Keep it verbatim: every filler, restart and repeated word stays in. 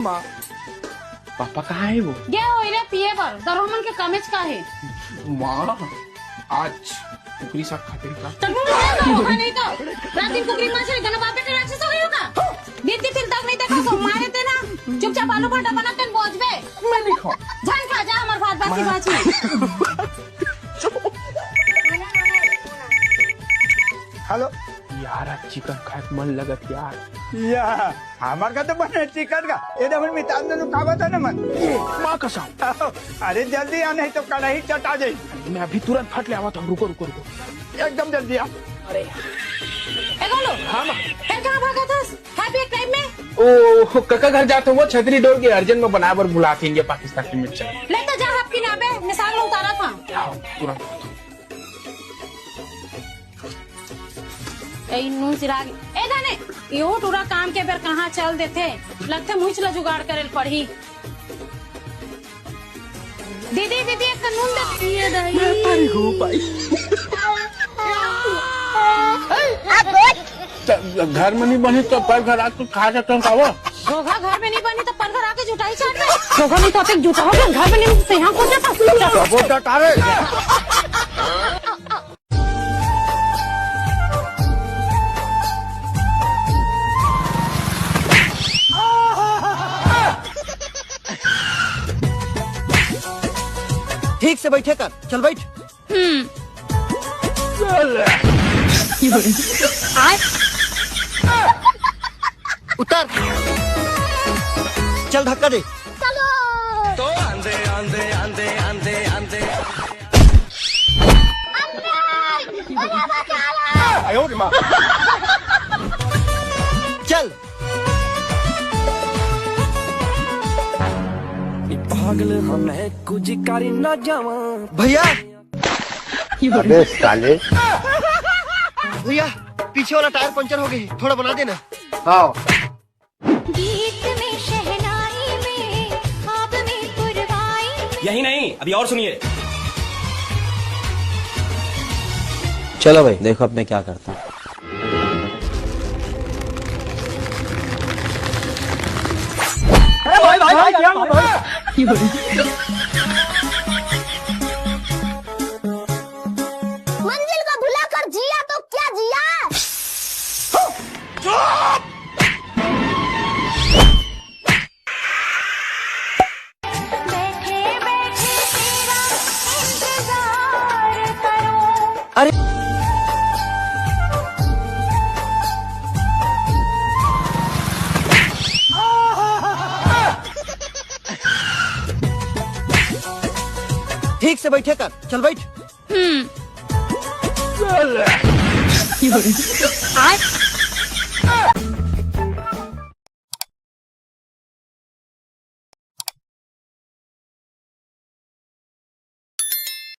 माँ, पापा कहाँ हे वो? गे होही रे पिए बर, तोर हमन के कमेच का हे। माँ, आज कुकरी साग खाते हैं का? त नून हे तो, ओखर नहीं तो। रात दिन कुकरी माछ रे, गना बापे के राक्षस हो गई होगा। दिन के दिन तक नहीं देखा सो, मारे ते ना। चुपचाप आलू पराठा बना के बोझबे। मैं नहीं खाऊं। झन खा जा हमर भात बासी बाची। हेलो। यार, आज चिकन खाए के मन लगत यार। या, हमर का तो बने चिकन का। ए दे हमर मितान दे लुकावत हे ना मन। माँ कसम। अरे जल्दी आ, नहीं तो कढ़ाई चटा जाई। मैं अभी तुरंत फट ले आवत हूँ। रुको, रुको, रुको। एकदम जल्दी आ। अरे। ए गोलू। हाँ माँ। फिर कहाँ भागा था? खा पिए टाइम में? ओ, कका घर जात हूँ, वो छतरी डोर के अर्जेंट में बनाए बर बुलात हे इंडिया पाकिस्तान के मिर्चा। ले तो जा, आपकी ना बे, मिसाल में उतारा था। आओ, तुरंत। ए नून सिराग। ए जाने, इहो टूरा काम के बेर कहाँ चल देथे? लगथे मुँह ला जुगाड़ करे ल पड़ही। दीदी, दीदी, एक नून दे। ये दाई। मैं परी हूँ भाई। घर में नहीं बनी तो पर घर आके खा सकते हैं, खाओ। घोघा घर में नहीं बनी तो पर घर आके जुटाई चाट में। घोघा नहीं तो आप एक जुटा हो गया, घर में नहीं तो यहाँ को जाता। बहुत डटा रे। ठीक से बैठे कर, चल बैठ। हम्म। उतर। चल धक्का दे। चलो। तो आंदे, आंदे, आंदे, आंदे, आंदे। चल। पागल हाँ मैं कुछ कर ना जावा। भैया। अबे साले। भैया, पीछे वाला टायर पंचर हो गई, थोड़ा बना देना। हाँ। गीत में शहनाई में, ख्वाब में पुरवाई में। यही नहीं, अभी और सुनिए। चलो भाई, देखो अब मैं क्या करता हूँ। अरे भाई, भाई, भाई, क्या हुआ भाई? मंजिल को भुलाकर जिया तो क्या जिया? बैठे बैठे तेरा इंतजार करूं। अरे। ठीक से बैठे कर, चल बैठ। हम्म।